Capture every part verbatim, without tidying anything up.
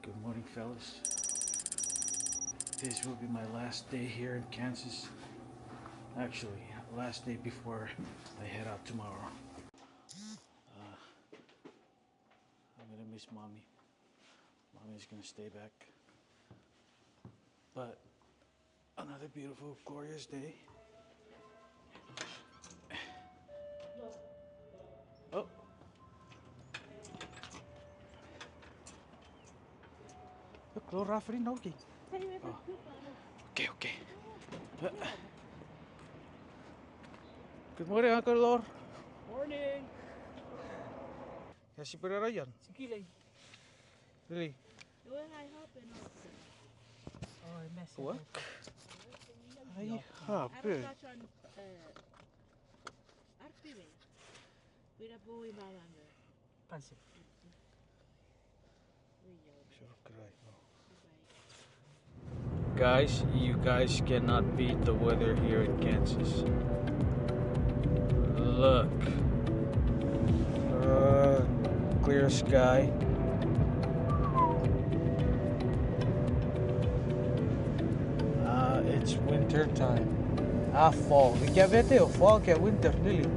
Good morning, fellas. This will be my last day here in Kansas. Actually, last day before I head out tomorrow. Uh, I'm gonna miss Mommy. Mommy's gonna stay back. But another beautiful, glorious day. Oh. Look, Lor Afri Noki. Oh. Okay, okay. Good morning, Uncle Lor. Morning. Ia sipwe rarayan? Sikilei. Lili. Iwe ngai happen also. Oh, I mess it up. What? I happen. Aro touch on, uh, arpime. Wira pui mamanga. Pansip. Sure, could I? Oh. Guys, you guys cannot beat the weather here in Kansas. Look. Uh, clear sky. Uh, it's winter time. Ah, fall. Ika met ew, fall ika winter, lili.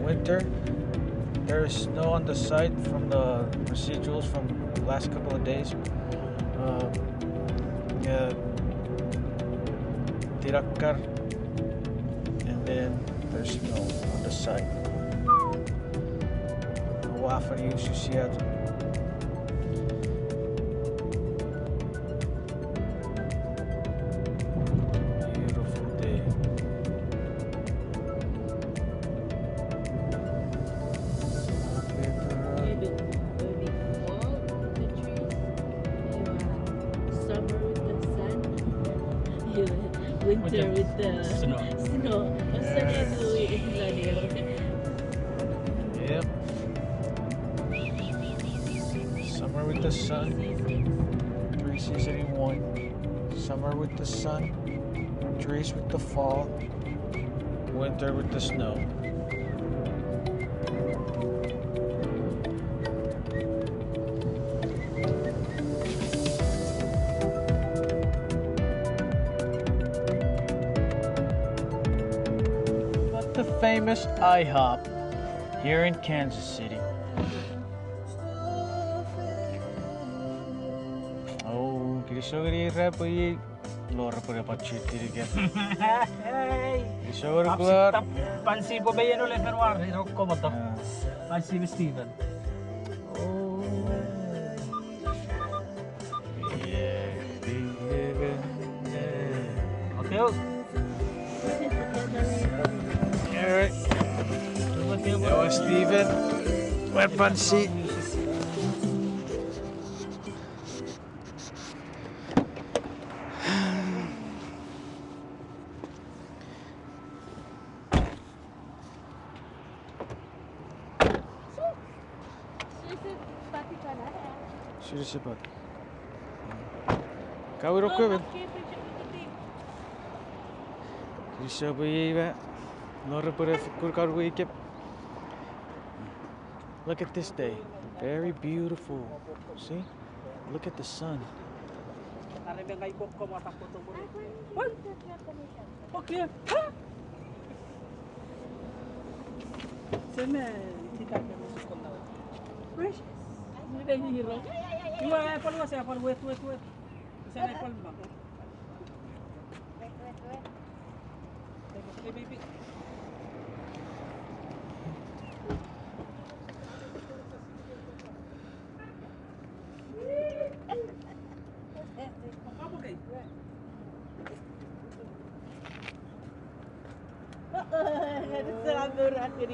Winter. There is snow on the side from the residuals from the last couple of days. Uh, yeah, tinakkar, and then there's snow on the side. Oua fen iusu Seattle. Beautiful day. Summer with the sun. Winter with the snow. Snow. Yes. Yep. Summer with the sun. Three seasons in one. Summer with the sun. Trees with the fall. Winter with the snow. But the famous IHOP here in Kansas City. Oh, kinisou ngeni ira pwe Lor pwe ne pachiti ika. Hey. Kinisou ngeni Lor. Pansip pwe mei eno le fen war, ino komoto. Ah. Pansip Steven. Oh. Yeah. Okay. All right. That was Steven. Weapon seat. Sure, sure. Kawiro kwemen. Kinisou pwe iei we. Nore pwe ne fokkun kan weikep. Look at this day. Very beautiful. See? Look at the sun. Okay. Seme, ita ke musu konna. Precious. Mide hiro. Iwa apple, wasa apple, wait, wait, wait. Wasa apple ma. Wait, wait, wait.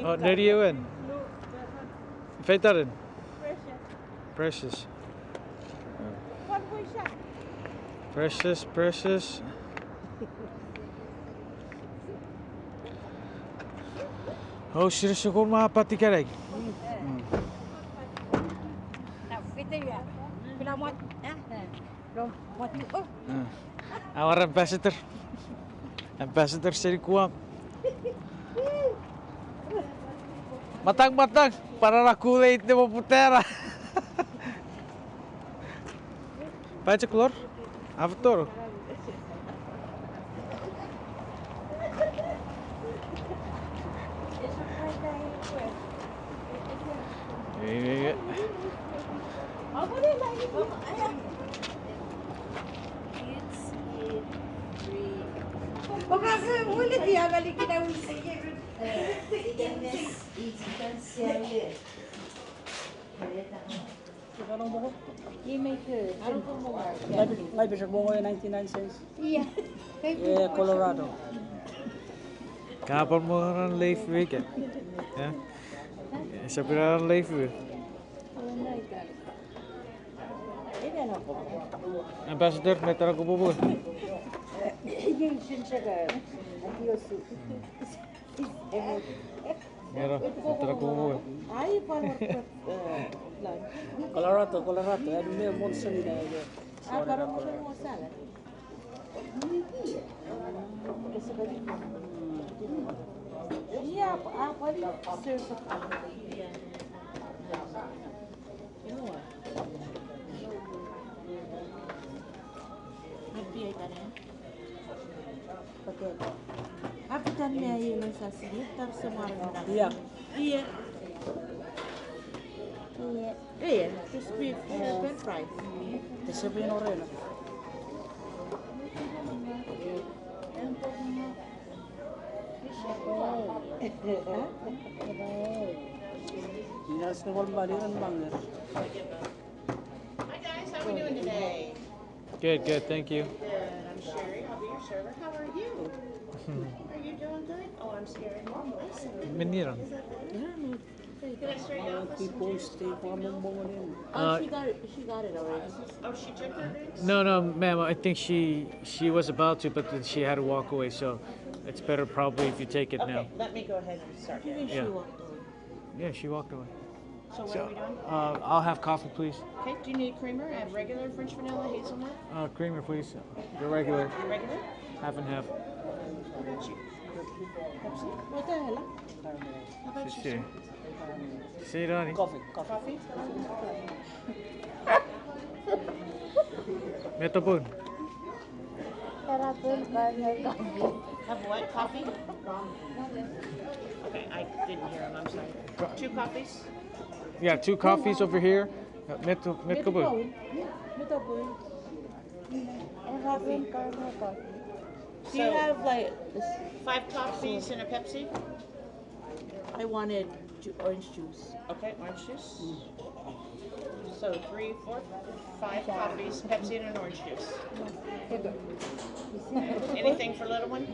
Oh, neri ewen. Feitarin. Precious. Precious, precious. Oh, sire sukun ma patikanai. Mm. Our ambassador. Ambassador seni Guam. Matang, matang. Para na kuleit ne poputera. Pacheklor? Avator? Ngai pesek mongo e ninety-nine cents. Ia. E Colorado. Ka pwan mongo non leif ika. Ia. Esap ina non leif. Ambassador, met ena kopwe mongo? Mira, met ena kopwe mongo? Colorado, Colorado, and me monson ina ege. Ia. Ia. Ia, just be, uh, french fries. Te sepin orena. Ina se wal maliran banger. Hi guys, how are we doing today? Good, good, thank you. Good, I'm Sherry. I'll be your server. How are you? Are you doing good? Oh, I'm Sherry. Awesome. Meniran. Is that better? Can I start you off with some juice? People stay for a moment. Oh, uh, she got it. She got it already. Oh, she took her drinks? No, no, ma'am. I think she she was about to, but then she had to walk away. So it's better probably if you take it now. Okay, let me go ahead and start. She Yeah. walked away. Yeah, she walked away. So what are we doing? Uh, I'll have coffee, please. Okay, do you need creamer? I have regular French vanilla, hazelnut. Uh, creamer, please. The regular. Regular? Half and half. What about you? Pepsi? What the hell? How about you, sir? Sirani. Coffee, coffee. Coffee? Metopun. Have what? Coffee? Okay, I didn't hear him, I'm sorry. Two coffees? Yeah, two coffees over here. Uh, meto-, metopun. Metopun. Do you have, like, this? Five coffees and a Pepsi? I wanted ju-, orange juice. Okay, orange juice. So three, four, five coffees, Pepsi, and an orange juice. Anything for little one?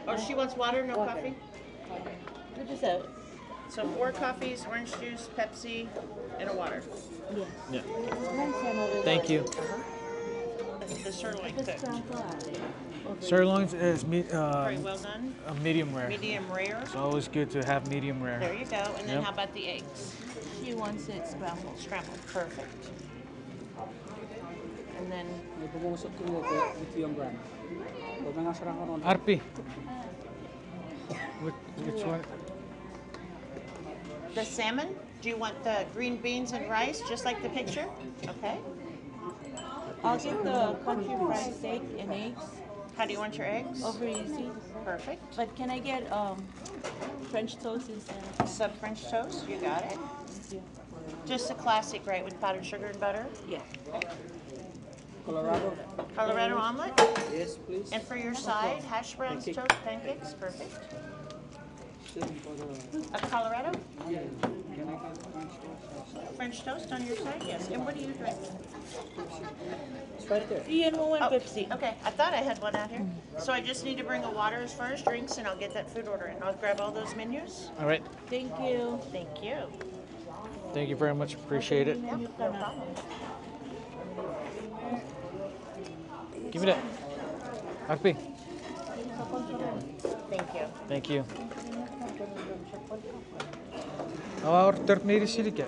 Oh, she wants water, no coffee? What is that? So four coffees, orange juice, Pepsi, and a water. Yes. Yeah. Thank you. The sirloin cooked. Sirloin is me-, uh, Very well done. A medium rare. Medium rare. It's always good to have medium rare. There you go. And then Yep. how about the eggs? She wants it scrambled. Scrambled. Perfect. And then Arpi. Which, which one? The salmon? Do you want the green beans and rice, just like the picture? Okay. I'll get the country fried steak and eggs. How do you want your eggs? Over easy. Perfect. But can I get, um, French toast instead of Some French toast, you got it. Thank you. Just the classic, right, with powdered sugar and butter? Yeah. Colorado. Colorado omelet? Yes, please. And for your side, hash browns, Pancake. toast, pancakes, perfect. Same for the A Colorado? Yeah. Can I get French toast? French toast on your side, yes. And what do you drink? It's right there. Ian will want Oh, Pepsi. Okay, I thought I had one out here. So I just need to bring a water as far as drinks, and I'll get that food order, and I'll grab all those menus. All right. Thank you. Thank you. Thank you very much. Appreciate it. Yep, no problem. Give me that. Arpi. Thank you. Thank you. Aua order meinisin ika.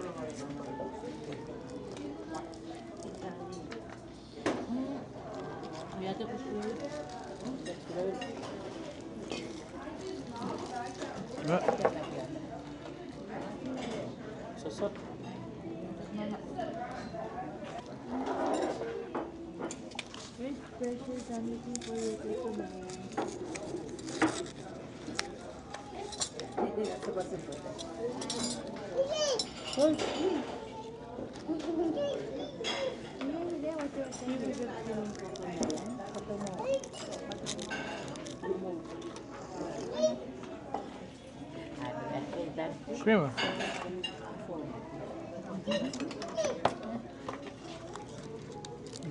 Sosot. Screamer.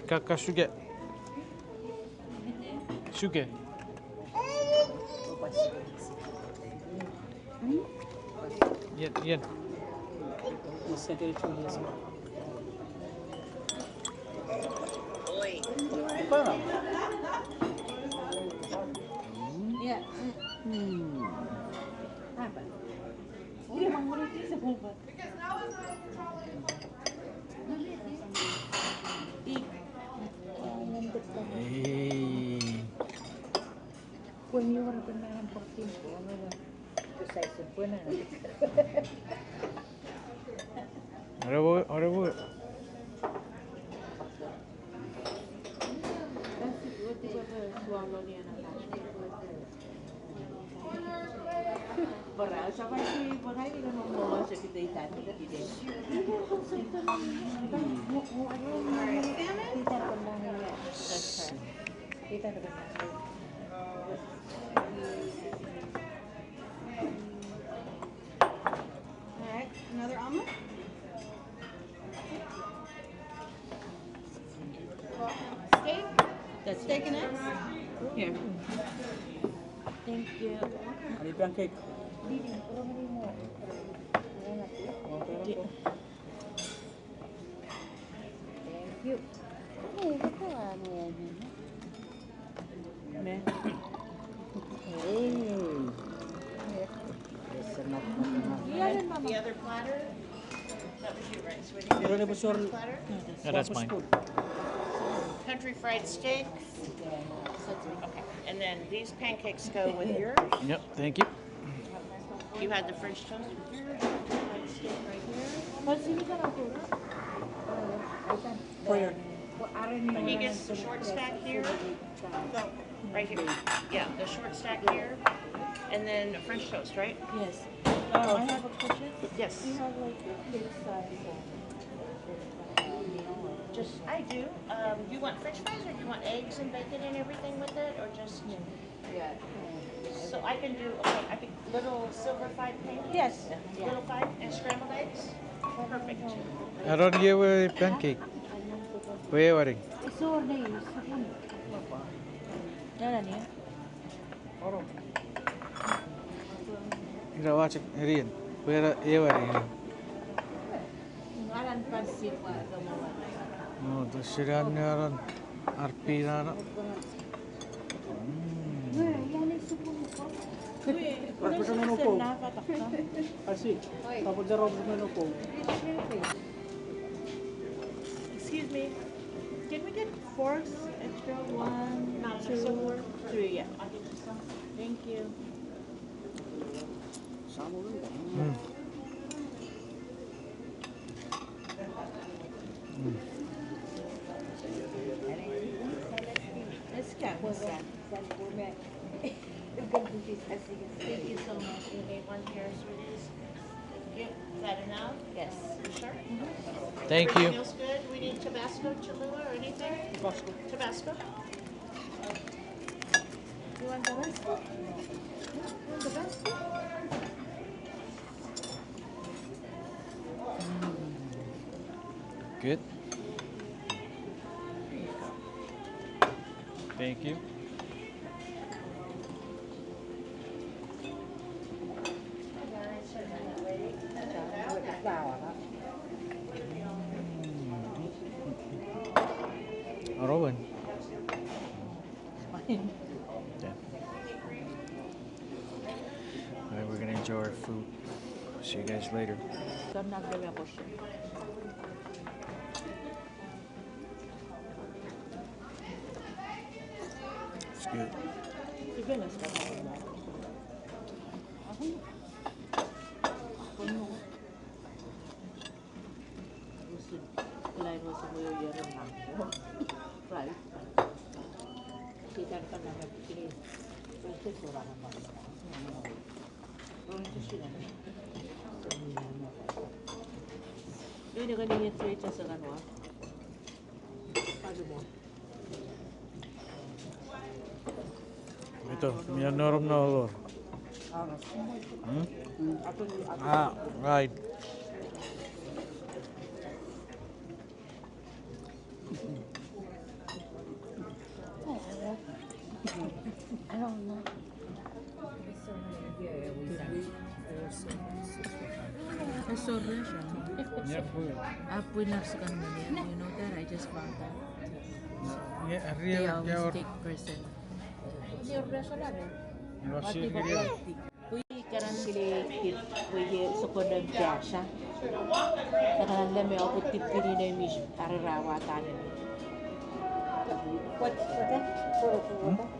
Kaka suke. Suke. Ien, ien. Ei. Ore wo, ore wo. All right, another omelet. Steak? That's steak and eggs? Here. Thank you. Ani pancake. Thank you. Me. Hey. Yes, sir, not, not, not. The other platter, that was you, right? So we need the first platter? Yeah, that's mine. Country fried steak. Okay, and then these pancakes go with yours. Yep, thank you. You had the French toast with yours, fried steak right here. He gets the short stack here. Right here. Yeah, the short stack here. And then the French toast, right? Yes. Um, I have a question. Yes. Do you have, like, a big size of, uh, meal or? Just, I do. Um, you want French fries or you want eggs and bacon and everything with it, or just? Yeah. So I can do, okay, I think little silver fried pancakes? Yes. Little fried and scrambled eggs? Perfect. Aron ye we pancake. We wari. Ira wachek erien. We ra ye wari. No, to siran ne aran arpinana. Mm. Excuse me, can we get forks extra? One, two, three, yeah. Thank you. Mm. Mm. Let's go. Thank you so much. You need one here, sweeties. Thank you. Is that enough? Yes. You sure? Thank you. Everything else good? We need Tabasco, Cholula, or anything? Tabasco. Tabasco? You want Tabasco? You want Tabasco? Good. Thank you. Arobin. Fine. Yeah. All right, we're gonna enjoy our food. See you guys later. It's good. Right. Ito, mi a norom na olor. Hmm? Ah, right. I don't know. It's so rich. Yeah, food. I put enough sugar in it. You know that? I just found out. Yeah, I really. They always take percent. Pwi kanan kile kit pwe ye sokkonom Josh. Kanan leme oput tipini ne mis arirawa tanen. What, what that? What, what that?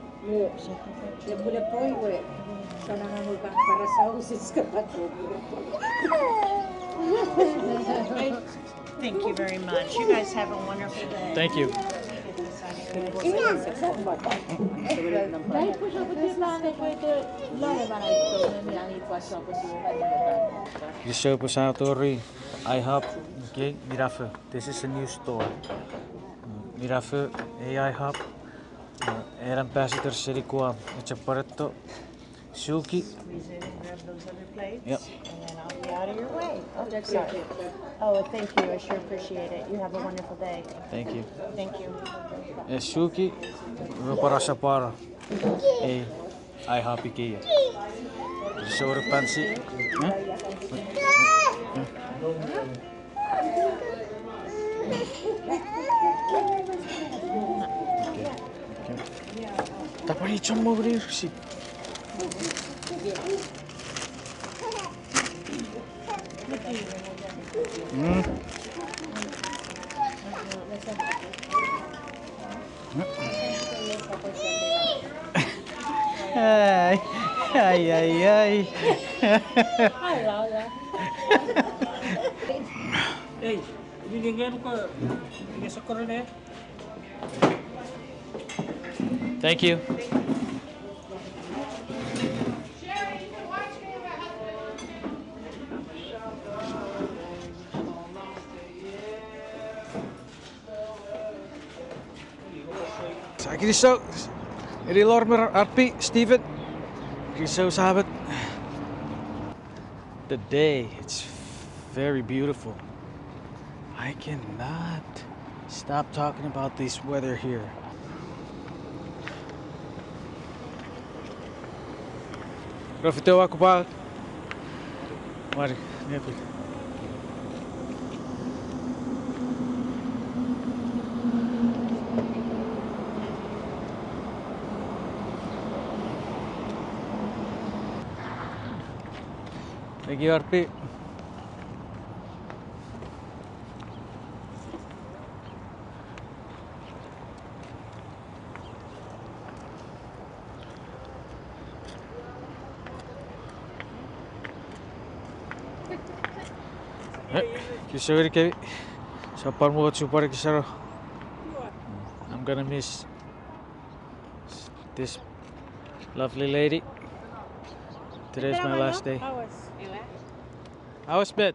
Thank you very much. You guys have a wonderful day. Thank you. Kinisou pwe sa tori IHOP, okay, minafo. This is a new store. Minafo, ei IHOP. An ambassador seni Guam, eche pareto. Suki. Squeeze in and grab those other plates, yep, and then I'll be out of your way. Oh, sorry. Oh, thank you. I sure appreciate it. You have a wonderful day. Thank you. Thank you. E Suki, we parasa para. E, IHOP ikei. Sore fancy. Huh? Tapani chommong rirusi. Mm. Ai, ai, ai, ai. Ei, ini ngenuk, ini sokorone. Thank you. Sa kinisou, eni lor me Arpi, Stephen. Kinisou Sabbath. The day, it's very beautiful. I cannot stop talking about this weather here. Rofito wa kupa. Wari, nepi. Thank you, Arpi. Eh, kinisou ngeni kemi. Sa pwan mo chupar kisaro. I'm gonna miss this lovely lady. Today's my last day. How was? How was bed?